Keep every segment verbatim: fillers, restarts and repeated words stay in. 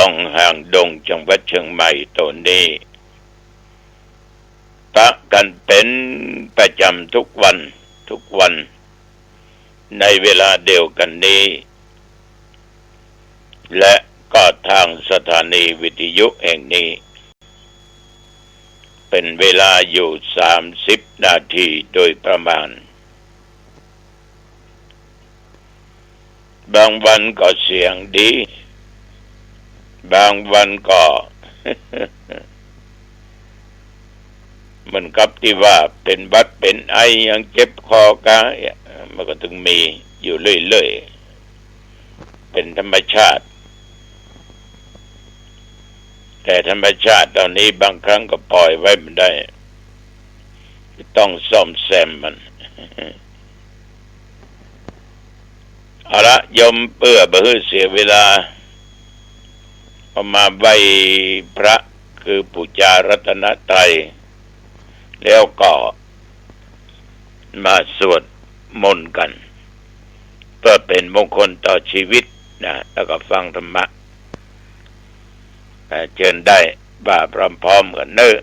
องค์หางดง จังหวัดเชียงใหม่โตนี้ ปะกั๋นเป๋นประจ๋ำทุกวัน ทุกวัน ในเวลาเดียวกั๋นนี้ และก็ตางสถานีวิทยุแห่งนี้ เป๋นเวลาอยู่สามสิบนาทีโดยประมาณ บางวันก็เสียงดี บางวันก็ เหมือนกับตี้ว่าเป๋นหวัดเป๋นไอ ยังเจ็บคอก๋า มันก็ตึงมีอยู่เรื่อยๆ เป๋นธรรมชาติ แต่ธรรมชาติเหล่านี้บางครั้งก็ปล่อยไว้บ่ได้ ต้องซ่อมแซมมัน เอาละโยม เปื้อบ่หื้อเสียเวลา เอามาไหว้พระ คือปู๋จารัตนตรัย แล้วก็มาสวดมนต์กั๋น เปื้อเป๋นมงคลต่อชีวิตนะ แล้วก็ฟังธรรมะ อ่า เจิญได้ ว่าพร้อมๆ กั๋นเนาะ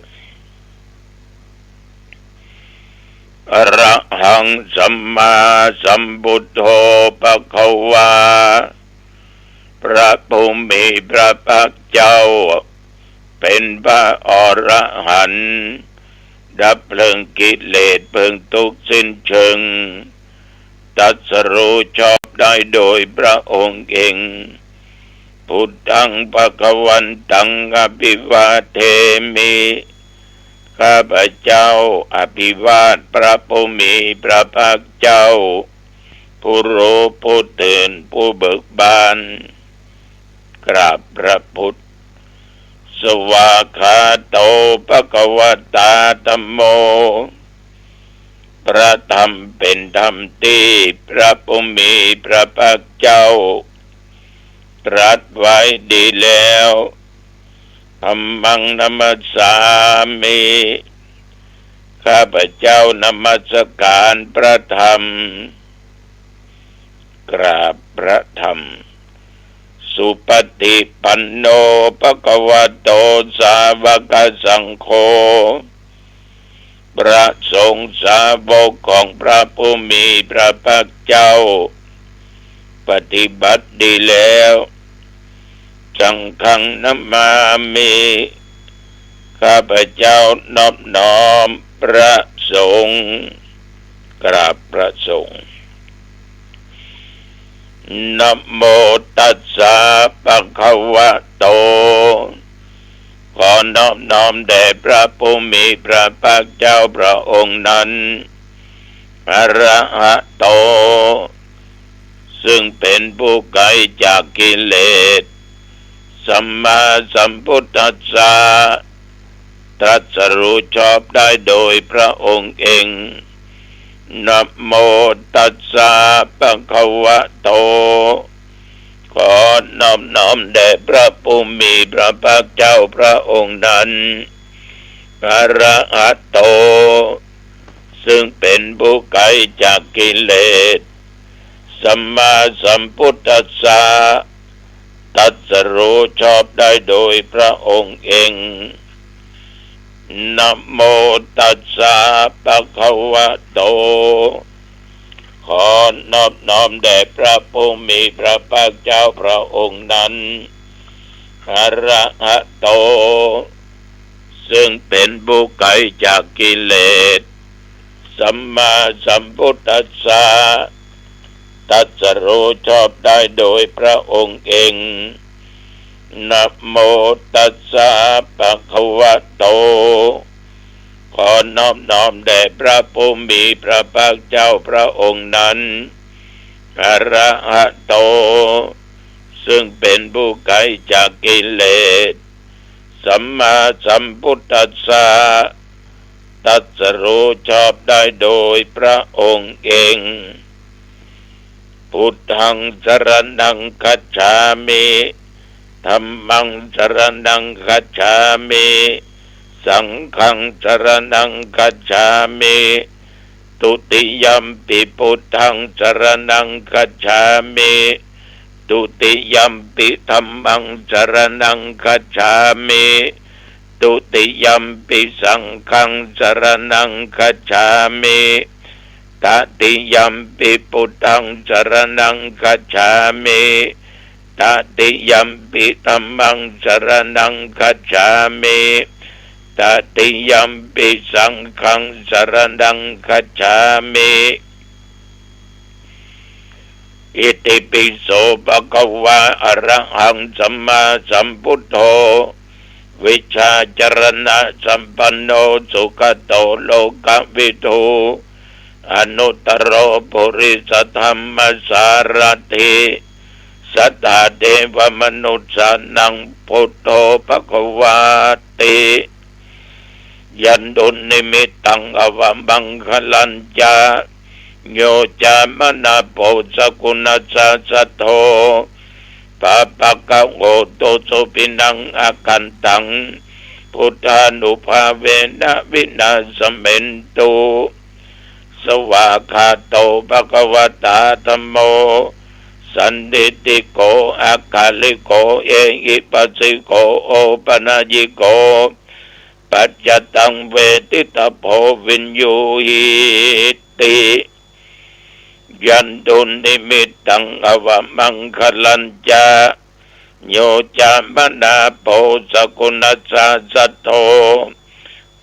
อะระหัง สัมมาสัมพุทโธ ภะคะวา พระผู้มีพระภาคเจ้า เป๋นพระอรหันต์ ดับเพลิงกิเลสเพลิงทุกข์สิ้นเชิง ตรัสรู้ชอบได้โดยพระองค์เอง พุทธัง ภะคะวันตัง อะภิวาเทมิ ข้าพเจ้าอภิวาทพระผู้มีพระภาคเจ้า ผู้รู้ผู้ตื่นผู้เบิกบาน กราบพระพุทธ สวากขาโต ภะคะวะตา ธัมโม พระธรรมเป๋นธรรมตี้พระผู้มีพระภาคเจ้าตรัสไว้ดีแล้ว ธัมมัง นะมัสสามิ ข้าพเจ้านมัสการพระธรรม กราบพระธรรม สุปฏิปันโน ภะคะวะโต สาวกสังโฆ พระสงฆ์สาวกของพระผู้มีพระภาคเจ้า ปฏิบัติดีแล้ว สังฆัง นะมามิ ข้าพเจ้านอบน้อมพระสงฆ์ กราบพระสงฆ์ นะโมตัสสะ ภะคะวะโต ขอนอบน้อมแด่พระผู้มีพระภาคเจ้าพระองค์นั้น อะระหะโต ซึ่งเป๋นผู้ไกลจากกิเลส สัมมาสัมพุทธัสสะ ตรัสรู้ชอบได้โดยพระองค์เอง นะโมตัสสะ ภะคะวะโต ขอนอบน้อมแด่พระผู้มีพระภาคเจ้าพระองค์นั้น อะระหะโต ซึ่งเป๋นผู้ไกลจากกิเลส สัมมาสัมพุทธัสสะ ตรัสรู้ชอบได้โดยพระองค์เอง นะโมตัสสะ ภะคะวะโต ขอนอบน้อมแด่พระผู้มีพระภาคเจ้าพระองค์นั้น อะระหะโต ซึ่งเป๋นผู้ไกลจากกิเลส สัมมาสัมพุทธัสสะ ตรัสรู้ชอบได้โดยพระองค์เอง นะโมตัสสะ ภะคะวะโต ขอนอบน้อมแด่พระผู้มีพระภาคเจ้าพระองค์นั้น อะระหะโต ซึ่งเป๋นผู้ไกลจากกิเลส สัมมาสัมพุทธัสสะ ตรัสรู้ชอบได้โดยพระองค์เอง พุทธัง สรณัง คัจฉามิ ธัมมัง สรณัง คัจฉามิ สังฆัง สรณัง คัจฉามิ ทุติยัมปิ พุทธัง สรณัง คัจฉามิ Dutiyampi dhammaṃ saraṇaṃ gacchāmi. Dutiyampi saṅghaṃ saraṇaṃ gacchāmi. Tatiyampi buddhaṃ saraṇaṃ gacchāmi. Tatiyampi dhammaṃ saraṇaṃ gacchāmi. Tatiyampi saṅghaṃ saraṇaṃ gacchāmi. Itipi so bhagavā arahaṃ sammāsambuddho vijjācaraṇasampanno sugato lokavidū anuttaro purisadammasārathi satthā devamanussānaṃ buddho bhagavāti. Yandunnimittaṃ avamaṅgalañca yo cāmanāpo sakuṇassa saddo pāpaggaho dussupinaṃ akantaṃ buddhānubhāvena vināsamentu. Svākkhāto bhagavatā dhammo sandiṭṭhiko akāliko ehipassiko opanayiko paccattaṃ veditabbo viññūhīti. Yandunnimittaṃ avamaṅgalañca yo cāmanāpo sakuṇassa saddo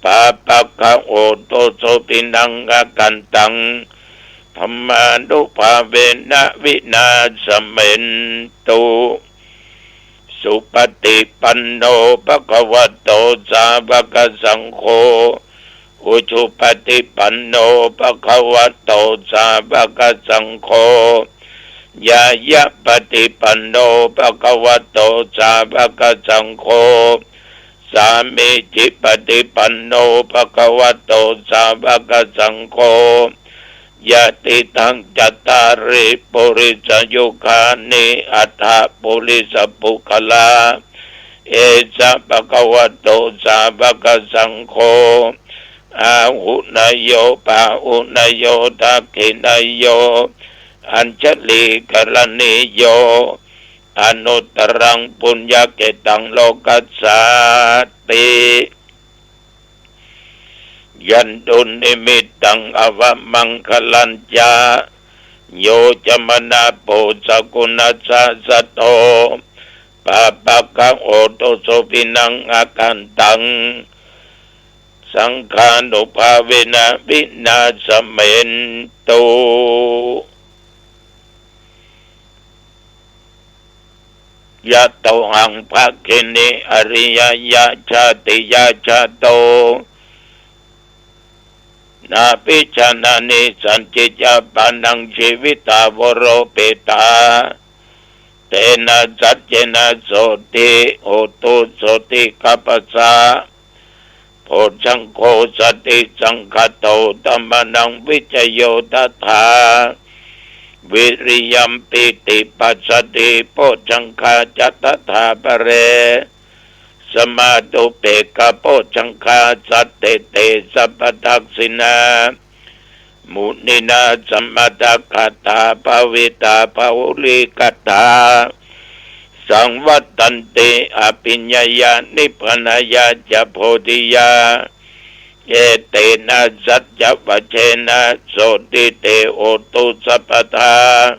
pāpaggaho dussupinaṃ akantaṃ dhammānubhāvena vināsamentu. Supaṭipanno bhagavato sāvakasaṅgho ujupaṭipanno bhagavato sāvakasaṅgho ñāyapaṭipanno bhagavato sāvakasaṅgho sāmīcipaṭipanno bhagavato sāvakasaṅgho yadidaṃ cattāri purisayugāni aṭṭha purisapuggalā esa bhagavato sāvakasaṅgho āhuneyyo pāhuneyyo dakkhiṇeyyo añjalikaraṇīyo anuttaraṃ puññakkhettaṃ lokassāti. Yandunnimittaṃ avamaṅgalañca yo cāmanāpo sakuṇassa saddo pāpaggaho dussupinaṃ akantaṃ saṅghānubhāvena vināsamentu. Yatohaṃ bhagini ariyayya jātiyā jāto nābhijānāmi sañcicca pāṇaṃ jīvitā voropetā. Tena saccena sotthi hotu sotthigabbhassa. Bojjhaṅgo satisaṅkhāto dhammānaṃ vicayo tathā. Viriyampītibajjasati bojjhaṅgā ca tathāpare. Samādhupekkhabojjhaṅgā sattete sabbadassinā. Muninā sammadakkhātā bhāvitā bahulīkatā. Saṃvattanti abhiññāya nibbānāya ca bodhiyā. Etena saccavajjena sotthi te hotu sabbadā.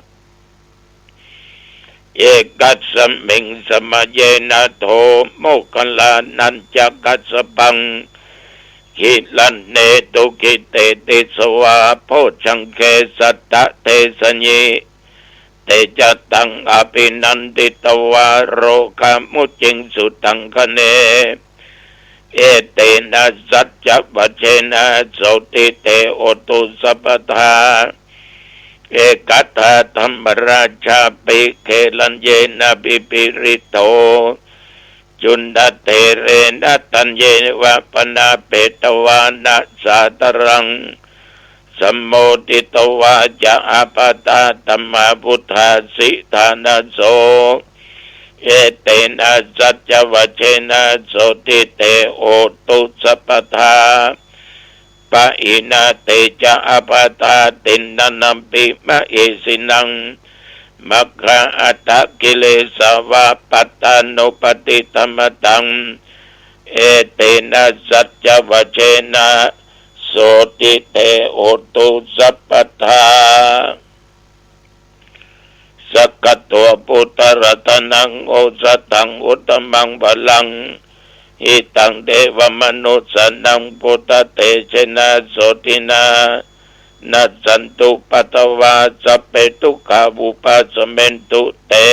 Ekasmiṃ samaye nātho moggallānañca kassapaṃ gilāne dukkhite disvā bojjhaṅge satta desayi. Te ca taṃ abhinanditvā rogā mucciṃsu taṅkhaṇe. Etena saccavajjena sotthi te hotu sabbadā. Ekadā dhammarājāpi gelaññenābhipīḷito. Cundattherena taññeva bhaṇāpetvāna sādaraṃ. Sammoditvā ca ābādhā tamhā vuṭṭhāsi ṭhānaso. Etena saccavajjena sotthi te hotu sabbadā. Pahīnā te ca ābādhā tiṇṇannampi mahesinaṃ. Maggāhatakilesāva pattānuppattidhammataṃ, etena saccavajjena sotthi te hotu sabbadā. Sakkatvā buddharatanaṃ osathaṃ uttamaṃ varaṃ, hitaṃ devamanussānaṃ buddhatejena sotthinā, nassantupaddavā sabbe dukkhā vūpasamentu te.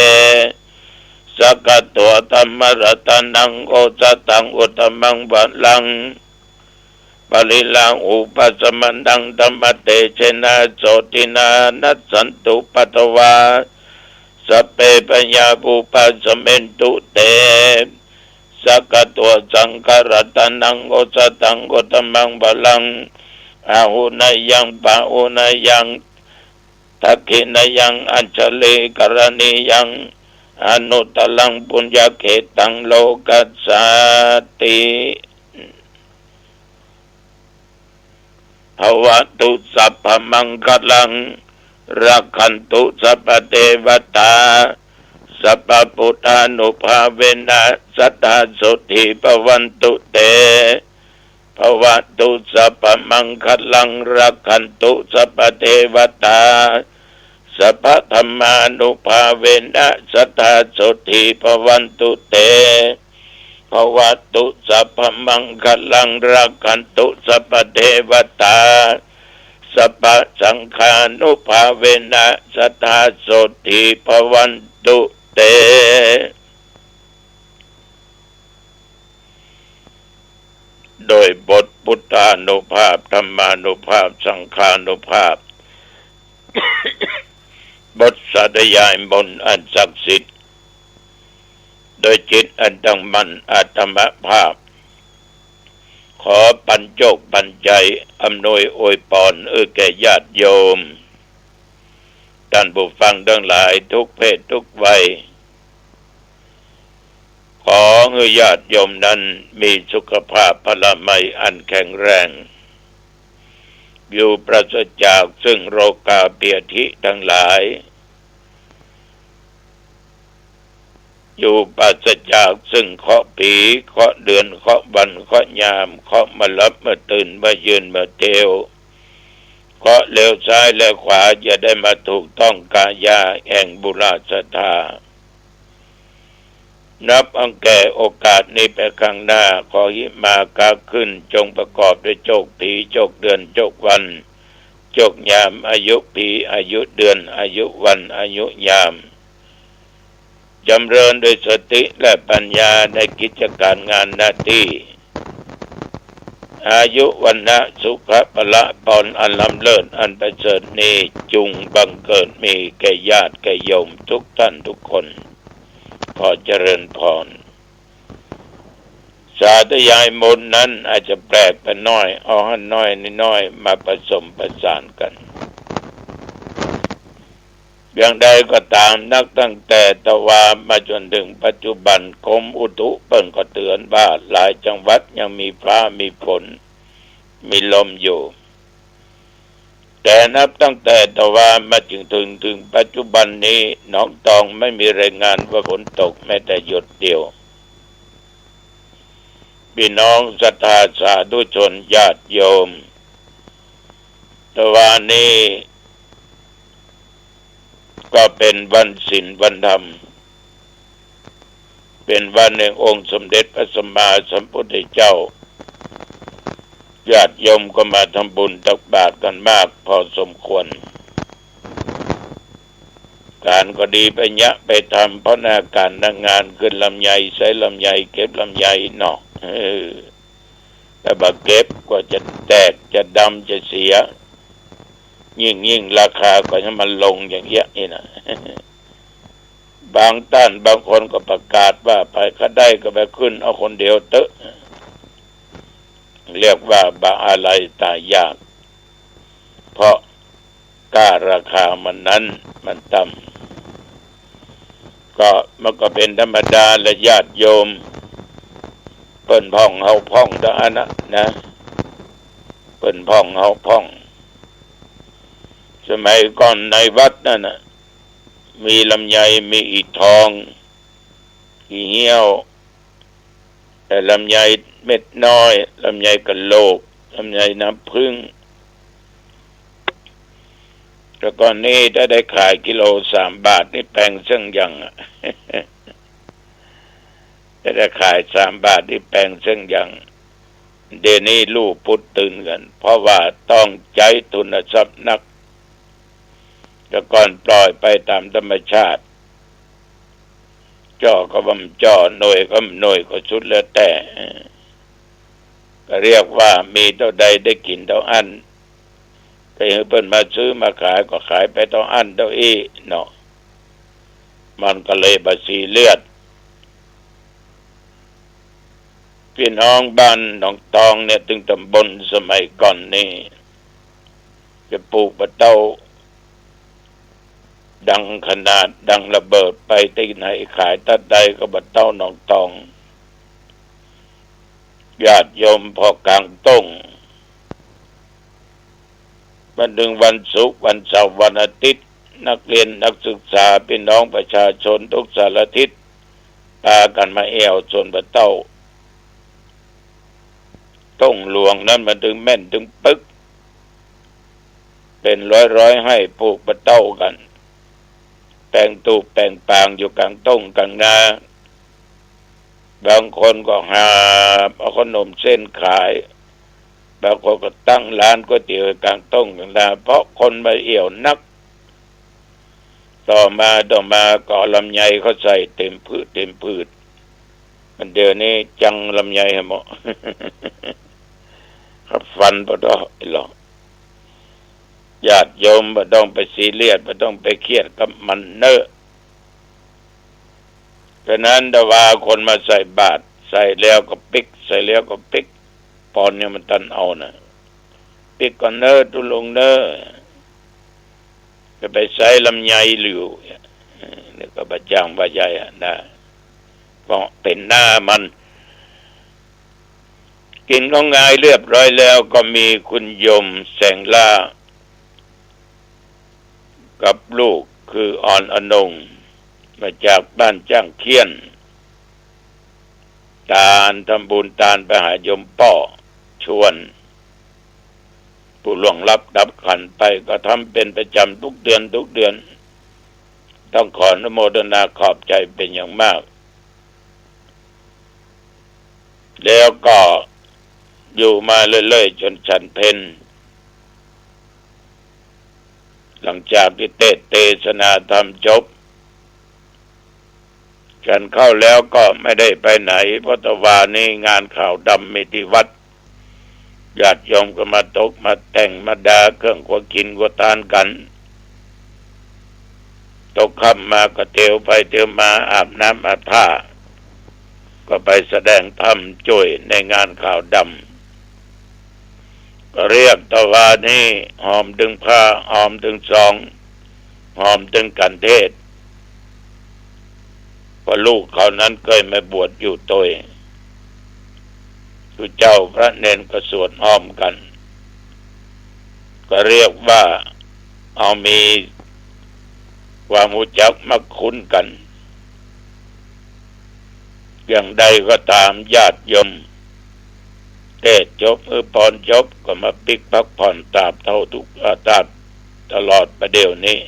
Sakkatvā dhammaratanaṃ osathaṃ uttamaṃ varaṃ, pariḷāhūpasamanaṃ dhammatejena sotthinā, nassantupaddavā sabbe bhayā vūpasamentu te. Sakkatvā saṅgharatanaṃ osathaṃ uttamaṃ varaṃ, āhuneyyaṃ pāhuneyyaṃ dakkhiṇeyyaṃ añjalikaraṇīyaṃ, anuttaraṃ puññakkhettaṃ lokassāti. Bhavatu sabbamaṅgalaṃ, rakkhantu sabbadevatā, sabbabuddhānubhāvena sadā sotthī bhavantu te. Bhavatu sabbamaṅgalaṃ, rakkhantu sabbadevatā, sabbadhammānubhāvena sadā sotthī bhavantu te. Bhavatu sabbamaṅgalaṃ, rakkhantu sabbadevatā, sabbasaṅghānubhāvena sadā sotthī bhavantu te. โดยบทพุทธานุภาพ ธรรมานุภาพ สังฆานุภาพ บทสาธยายมนต์อันศักดิ์สิทธิ์ โดยจิตอันตั้งมั่นอาตมภาพ ขอปัญโจคปัญชัย อำนวยอวยปอน เอื้อแก่ญาติโยม ท่านผู้ฟังทั้งหลายทุกเพศทุกวัย ขอหื้อญาติโยมนั้นมีสุขภาพพลามัยอันแข็งแรง อยู่ปราศจากซึ่งโรคาพยาธิทั้งหลาย อยู่ปราศจากซึ่งเคราะห์ปี เคราะห์เดือน เคราะห์วัน เคราะห์ยาม เคราะห์เมื่อหลับเมื่อตื่น เมื่อยืนเมื่อเตียว เคราะห์เลวซ้ายและขวา อย่าได้มาถูกต้องกายาแห่งบุราศรัทธา นับอั้งแต่โอกาสนี้ไปข้างหน้า ขอหิมาค้าขึ้นจงประกอบด้วยโชคปี โชคเดือน โชควัน โชคยาม อายุปี อายุเดือน อายุวัน อายุยาม จำเริญด้วยสติและปัญญาในกิจการงานหน้าที่ อายุ วรรณะ สุขะ พละ พร อันล้ำเลิศอันประเสริฐนี้ จุ่งบังเกิดมีแก่ญาติแก่โยมทุกท่านทุกคน ขอเจริญพร สาธยายมนต์นั้นอาจจะแปลกไปหน้อย เอาอันน้อยๆ มาผสมประสานกัน อย่างใดก็ตาม นับตั้งแต่ตะวามาจนถึงปัจจุบัน กรมอุตุเปิ้นก็เตือนว่าหลายจังหวัดยังมีฟ้ามีฝน มีลมอยู่ แต่นับตั้งแต่ตะวามาจนถึง ถึงปัจจุบันนี้ หนองตองไม่มีรายงานว่าฝนตกแม้แต่หยดเดียว พี่น้องศรัทธาสาธุชนญาติโยม ตะวานี้ก็เป็นวันศีลวันธรรม เป็นวันแห่งองค์สมเด็จพระสัมมาสัมพุทธเจ้า ญาติโยมก็มาทำบุญตักบาตรกันมากพอสมควร การก็ดีไปเยียะไปทำ เพราะหน้าการหน้างานขึ้นลำไย ใส่ลำไย เก็บลำไยเนาะ เออ แต่บ่เก็บก็จะแตก จะดำ จะเสีย ยิ่งๆ ราคาก็จะมาลงอย่างเงี้ยนี่นะ บางต้านบางคนก็ประกาศว่า ใผใค่ได้ก็ไปขึ้นเอาคนเดียวเต๊อะ เรียกว่าบ่อาลัยตายยาก เพราะ ก้าราคามันนั้นมันต่ำ ก็มันก็เป็นธรรมดาแหละญาติโยม เปิ้นพ่องเฮาพ่องตังอั้นนะ นะ เปิ้นพ่องเฮาพ่อง สมัยก่อนในวัดนั่นน่ะ มีลำไย มีอี่ทอง อี่เฮี้ยว แต่ลำไยเม็ดน้อย ลำไยกะโหลก ลำไยน้ำผึ้ง แต่ก่อนนี้ถ้าได้ขายกิโลสามบาทนี่แปงเซิ่งยังอะ ถ้าได้ขายสามบาทนี่แปงเซิ่งยัง เดี๋ยวนี้ลู่ปุ๊ดตื่นกั๋น เพราะว่าต้องใจ๊ทุนทรัพย์นัก แต่ก่อนปล่อยไปต๋ามธรรมชาติ เจาะก็บ่าเจาะ หน่วยก็บ่าหน่วย ก็สุดแล้วแต่ ก็เรียกว่ามีเต้าใดได้กิ๋นเต้าอั้น ใผหื้อเปิ้นมาซื้อมาขายก็ขายไปเต้าอั้นเต้าอี้เนาะ มันก็เลยบ่ซีเรียส ปี้น้องบ้านหนองตองเนี่ย ตึงต๋ำบลสมัยก่อนนี่ จะปูกบ่าเต้า ดังขนาด ดังระเบิด ไปตี้ไหนขายตั๊ดใดก็บ่าเต้าหนองตอง ญาติโยมผ่อกลางต้ง มาเถิงวันศุกร์ วันเสาร์ วันอาทิตย์ นักเรียนนักศึกษา ปี้น้องประชาชนทุกสารทิศ ปากั๋นมาเอี่ยวสวนบ่าเต้า ต้งหลวงนั้นมันตึงแม่นตึงปึก เป๋นร้อยๆ ไฮ่ปูกบ่าเต้ากั๋น แปงตูบแปงปางอยู่ก๋างต้งก๋างนา บางคนก็หาบเอาขนมเส้นขาย บางคนก็ตั้งร้านก๋วยเตี๋ยวก๋างต้งก๋างนา เพราะคนมาเอี่ยวนัก ต่อมา ต่อมาก็เอาลำไยเข้าใส่เต๋มผืด เต๋มผืด มันเดี๋ยวนี้จังลำไยหมด เขาฟันบ่ได้หรอก ญาติโยมบ่ต้องไปซีเรียส บ่ต้องไปเครียดกับมันเน่อ ฉะนั้นถ้าว่าคนมาใส่บาตร ใส่แล้วก็ปิ๊ก ใส่แล้วก็ปิ๊ก ปอนยังบ่ตันเอานะ ปิ๊กก่อนเน่อตุ๊ลุงเน่อ จะไปใส่ลำไยหลิว เออ นี่ก็บ่จ้างบ่ใหญ่อะนะ เพราะเป๋นหน้ามัน กิ๋นของงายเรียบร้อยแล้ว ก็มีคุณโยมแสงล่า กับลูกคืออ่อนอนง มาจากบ้านจ้างเคี้ยน ตานทำบุญตานไปหาโยมป้อชวน ผู้ล่วงลับดับขันธ์ไป ก็ทำเป๋นประจ๋ำทุกเดือน ทุกเดือน ต้องขออนุโมทนาขอบใจ๋เป๋นอย่างมาก แล้วก็อยู่มาเรื่อยๆ จ๋นฉันเพล หลังจากตี้เตสน์เตสนาธรรมจบ ฉันข้าวแล้วก็ไม่ได้ไปไหน เพราะตะวานี้งานขาวดำมีตี้วัด ญาติโยมก็มาตกมาแต่งมาดาเครื่องครัวกิ๋นครัวตานกั๋น ตกค่ำมาก็เตียวไปเตียวมา อาบน้ำอาบท่า ก็ไปแสดงธรรมจ้วยในงานขาวดำ ก็เรียกตะวานี้หอมตึงพระ หอมตึงซอง หอมตึงกัณฑ์เทศน์ เพราะลูกเขานั้นเกยมาบวชอยู่ตวย ผู้เจ้าพระเณรก็สวดอ้อมกั๋น ก็เรียกว่าเอามีความฮู้จักมักคุ้นกั๋น อย่างใดก็ต๋าม ญาติโยม เตสน์จบ เออ ปอนจบ ก็มาปิ๊กพักผ่อนตราบเต้าทุก เอ่อ ตราบตลอดประเดี๋ยวนี้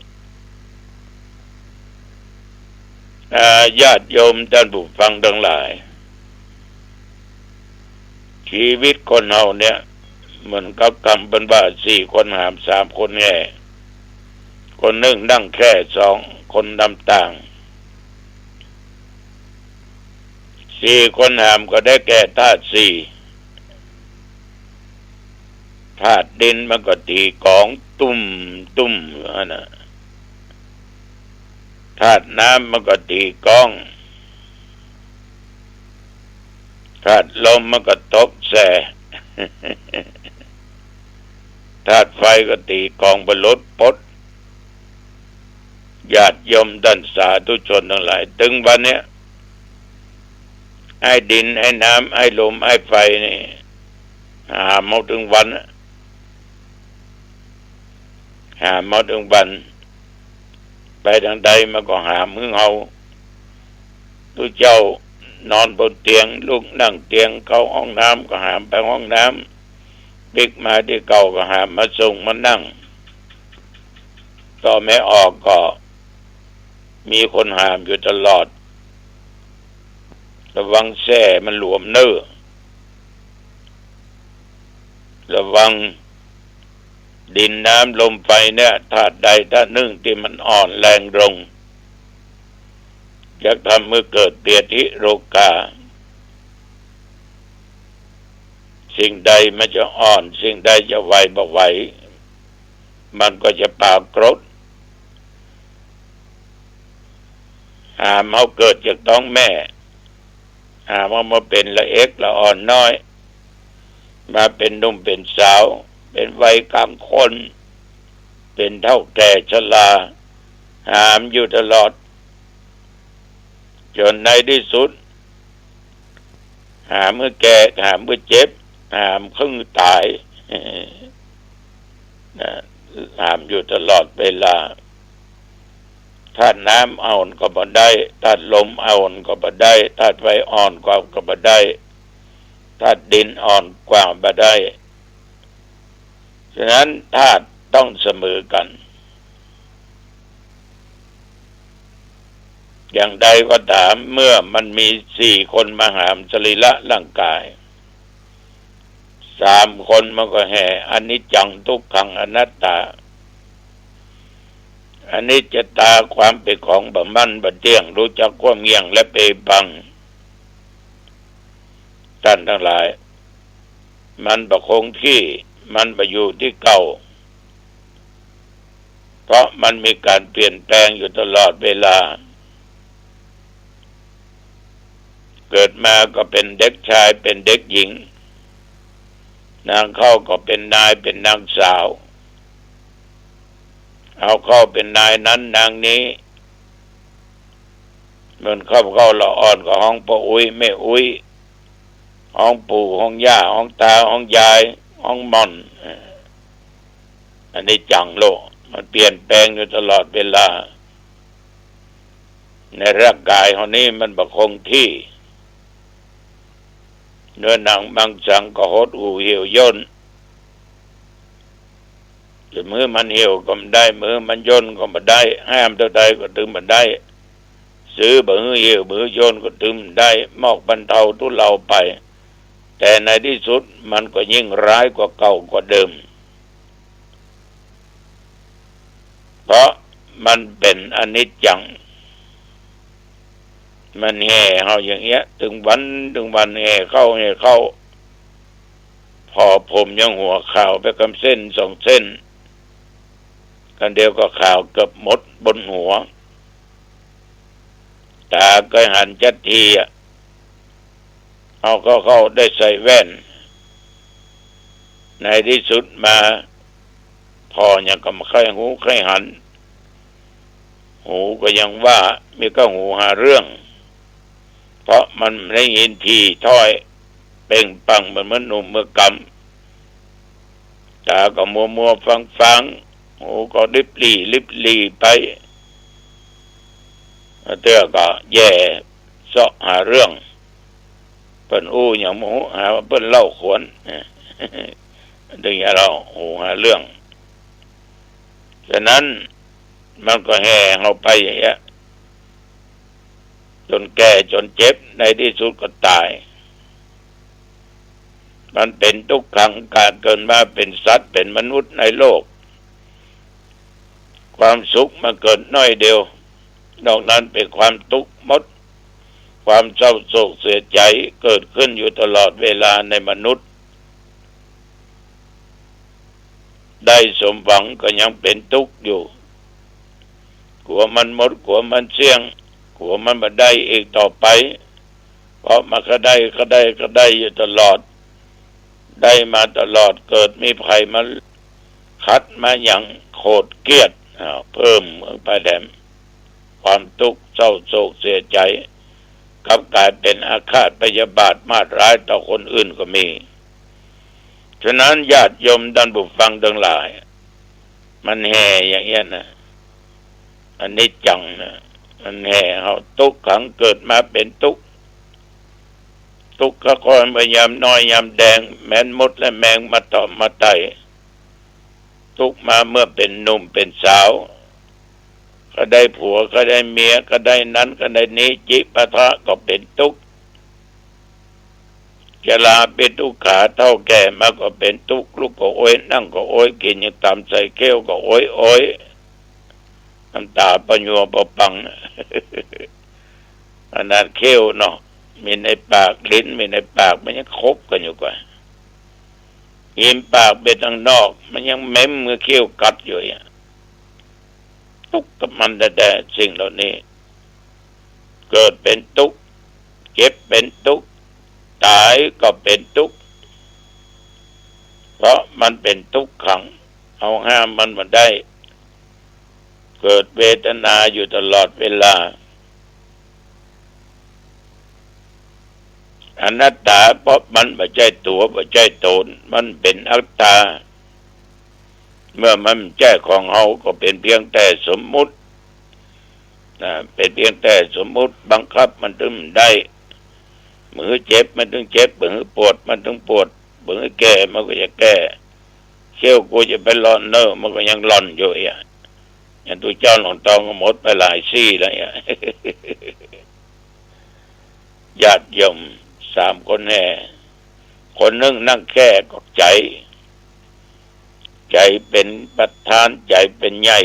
อ่า ญาติโยมต้านผู้ฟังตังหลาย ชีวิตคนเฮาเนี่ย เหมือนกับกำเปิ้นว่า สี่คนหาม สามคนแห่ คนนึ่งนั่งแค่ สองคนนำตาง สี่คนหามก็ได้แก่ธาตุสี่ ธาตุดินมันก็ตี๋ก๋องตุ้มตุ้มอยู่หั้นน่ะ ธาตุน้ำมันก็ตี๋ก๊อง ธาตุลมมันก็ตกแส่ ธาตุไฟก็ตี๋ก๋องบ่หลุดป๊ด ญาติโยมต้านสาธุชนตังหลาย ตึงวันเนี้ย ไอ้ดิน ไอ้น้ำ ไอ้ลม ไอ้ไฟนี่ หามเฮาตึงวันอะ หามเฮาตึงวัน ผ ไปตางใดมันก็หามหื้อเฮา ตุ๊เจ้านอนบนเตียง ลุกนั่งเตียง เข้าห้องน้ำก็หามไปห้องน้ำ ปิ๊กมาตี้เก่าก็หามมาส่งมานั่ง ต่อแม่ออกก็มีคนหามอยู่ตลอด ระวังแส้มันหลวมเน่อ ระวังดินน้ำลมไฟเนี่ย ธาตุใดธาตุหนึ่งตี้มันอ่อนแรงลง จะทำหื้อเกิดเปียธิโรคา สิ่งใดมันจะอ่อน สิ่งใดจะไหวบ่ไหว มันก็จะปรากฏ หามเฮาเกิดจากต๊องแม่ หามเฮามาเป๋นละเอ็กละอ่อนน้อย มาเป๋นหนุ่มเป๋นสาว เป๋นวัยกลางคน เป๋นเฒ่าแก่ชรา หามอยู่ตลอด จ๋นในตี้สุด หามหื้อแก่ หามหื้อเจ็บ หามหื้อต๋าย นะ หามอยู่ตลอดเวลา ธาตุน้ำอ่อนก็บ่ได้ ธาตุลมอ่อนก็บ่ได้ ธาตุไฟอ่อนกว่าก็บ่ได้ ธาตุดินอ่อนกว่าบ่ได้ ฉะนั้นธาตุต้องเสมอกั๋น อย่างใดก็ต๋าม เมื่อมันมีสี่คนมาหามสรีระร่างกาย สามคนมันก็แห่อนิจจัง ทุกขัง อนัตตา อนิจจตา ความเป๋นของบ่มั่นบ่เตี้ยง ฮู้จักความเหี่ยงและเป๋ปัง ต้านตังหลาย มันบ่คงตี้ มันบ่อยู่ตี้เก่า เพราะมันมีก๋านเปลี่ยนแปลงอยู่ตลอดเวลา เกิดมาก็เป๋นเด็กจาย เป๋นเด็กญิง นานเข้าก็เป๋นนาย เป๋นนางสาว เอาเข้าเป๋นนายนั้นนางนี้ เมื่อเข้าเข้าละอ่อนก็ฮ้องป้ออุ๊ย แม่อุ๊ย ฮ้องปู่ ฮ้องย่า ฮ้องตา ฮ้องยาย ฮ้องหม่อน เอ่อ อนิจจังโลก มันเปลี่ยนแปลงอยู่ตลอดเวลา ในร่างกายเฮานี้มันบ่คงตี้ เนื้อหนังมังสังก็หดหู่เหี่ยวย่น จะบ่หื้อมันเหี่ยวก็บ่ได้ บ่หื้อมันย่นก็บ่ได้ ห้ามเต้าใดก็ตึงบ่ได้ ซื่อบ่หื้อเหี่ยวบ่หื้อย่นก็ตึงบ่ได้ มอกบรรเทาทุเลาไป แต่ในตี้สุดมันก็ยิ่งร้ายกว่าเก่ากว่าเดิม เพราะมันเป๋นอนิจจัง มันแห่เฮาอย่างเงี้ย ตึงวันตึงวัน แห่เข้าแห่เข้า ผ่อผมยังหัวขาวไปกำเส้นสองเส้น กั๋นเดียวก็ขาวเกือบหมดบนหัว ต๋าก็หันจั๊ดทีอะ เอาเข้าเข้าได้ใส่แว่น ในตี้สุดมา ผ่อหยังก็บ่ใค่ฮู้ใค่หัน หูก็ยังว่ามีก้าหูหาเรื่อง เพราะมันได้ยินถี่ถ้อยเป่งปังเหมือนเมื่อหนุ่มเมื่อกำ ต๋าก็มัวมัวฟังฟัง หูก็ลิบหลี่ลิบหลี่ไป เตื้อก็แย่เซาะหาเรื่อง เปิ้นอู้หยังบ่ฮู้ หาว่าเปิ้นเล่าขวน ตึงจะเล่า หูหาเรื่อง ฉะนั้นมันก็แห่เฮาไปอย่างเงี้ย จ๋นแก่จ๋นเจ็บ ในตี้สุดก็ต๋าย มันเป๋นตุ๊กขัง ก๋านเกิดมาเป๋นสัตว์ เป๋นมนุษย์ในโลก ความสุขมันเกิดน้อยเดียว นอกนั้นเป๋นความตุ๊กหมด ความเศร้าโศกเสียใจ๋เกิดขึ้นอยู่ตลอดเวลาในมนุษย์ ได้สมหวังก็ยังเป๋นตุ๊กอยู่ กั๋วมันหมด กั๋วมันเสี้ยง กั๋วมันบ่ได้อีกต่อไป เพราะมันก็ได้ ก็ได้ ก็ได้อยู่ตลอด ได้มาตลอด เกิดมีภัยมาขัดมาหยัง โขดเคียด อ้าว เพิ่มไปแถม ความตุ๊กเศร้าโศกเสียใจ๋ กลับก๋ายเป๋นอาฆาตพยาบาทมาดร้ายต่อคนอื่นก็มี ฉะนั้นญาติโยมต้านผู้ฟังตังหลาย มันแห่อย่างเงี้ยนะ อนิจจังนะ มันแห่เฮา ตุ๊กขัง เกิดมาเป๋นตุ๊ก ตุ๊กขะคอยเมื่อยามน้อยยามแดง แม้นมดและแมงมาเตาะมาไต่ ตุ๊กมาเมื่อเป๋นหนุ่มเป๋นสาว ก็ได้ผัวก็ได้เมีย ก็ได้นั้นก็ได้นี้ จิปาถะก็เป๋นตุ๊ก ชราปิทุกขา เฒ่าแก่มาก็เป๋นตุ๊ก ลุกก็โอย นั่งก็โอย กิ๋นยังต๋ำใส่เขี้ยวก็โอยโอย น้ำต๋าปะญัวปะปัง ขนาดเขี้ยวเนาะ มีในปาก ลิ้นมีในปาก มันยังขบกั๋นอยู่กว่า ริมปากไปตางนอก มันยังเม้มมือเขี้ยวกัดอยู่อะ ตุ๊กกับมันแต๊ๆ สิ่งเหล่านี้ เกิดเป๋นตุ๊ก เจ็บเป๋นตุ๊ก ต๋ายก็เป๋นตุ๊ก เพราะมันเป๋นตุ๊กขัง เฮาห้ามมันบ่ได้ เกิดเวทนาอยู่ตลอดเวลา อนัตตา เพราะมันบ่ใจ้ตั๋ว บ่ใจ้ต๋น มันเป๋นอัตตา เมื่อมันบ่ใจ้ของเฮาก็เป๋นเพียงแต่สมมุติ นะ เป๋นเพียงแต่สมมุติ บังคับมันตึงบ่ได้ บ่หื้อเจ็บมันตึงเจ็บ บ่หื้อปวดมันตึงปวด บ่หื้อแก่มันก็จะแก่ เขี้ยวกูจะไปหล่อนเน่อ มันก็ยังหล่อนอยู่อะ อย่างตุ๊เจ้าหลวงตองก็หมดไปหลายซี่แล้วอะ ญาติโยม สามคนแห่ คนนึ่งนั่งแค่ก็ใจ๋ ใจ๋เป๋นประธาน ใจ๋เป๋นใหญ่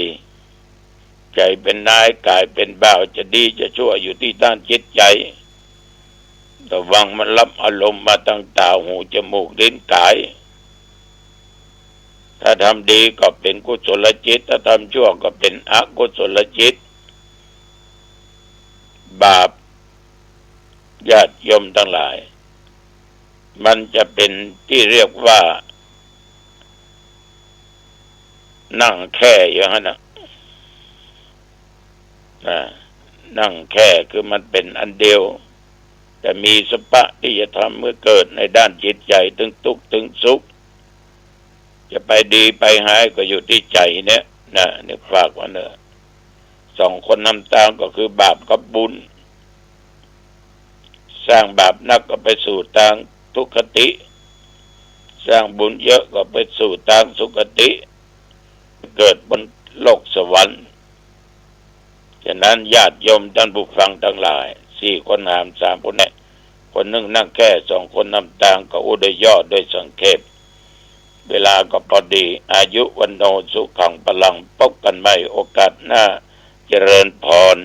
ใจ๋เป๋นนาย ก๋ายเป๋นบ่าว จะดีจะชั่วอยู่ตี้ด้านจิตใจ๋ ระวังมันฮับอารมณ์มาตางต๋า หู จมูก ลิ้น ก๋าย ถ้าทำดีก็เป๋นกุศลจิต ถ้าทำชั่วก็เป๋นอกุศลจิต บาป ญาติโยมตังหลาย มันจะเป๋นตี้เรียกว่า นั่งแค่อยู่หั้นน่ะ อ่า นั่งแค่คือมันเป๋นอันเดียว แต่มีสภาพตี้จะทำหื้อเกิดในด้านจิตใจ๋ ตึงตุ๊กตึงสุข จะไปดีไปฮ้ายก็อยู่ตี้ใจ๋เนี่ยนะ นึกฝากไว้เน่อ สองคนนำตางก็คือบาปกับบุญ สร้างบาปนักก็ไปสู่ตางทุคติ สร้างบุญเยอะก็ไปสู่ตางสุคติ เกิดบนโลกสวรรค์ ฉะนั้นญาติโยมต้านผู้ฟังตังหลาย สี่คนหามสามคนแห่ คนนึ่งนั่งแค่ สองคนนำตาง ก็อู้โดยย่อโดยสังเขป เวลาก็พอดี อายุ วัณโณ สุขัง พลัง พบกั๋นใหม่โอกาสหน้า เจริญพร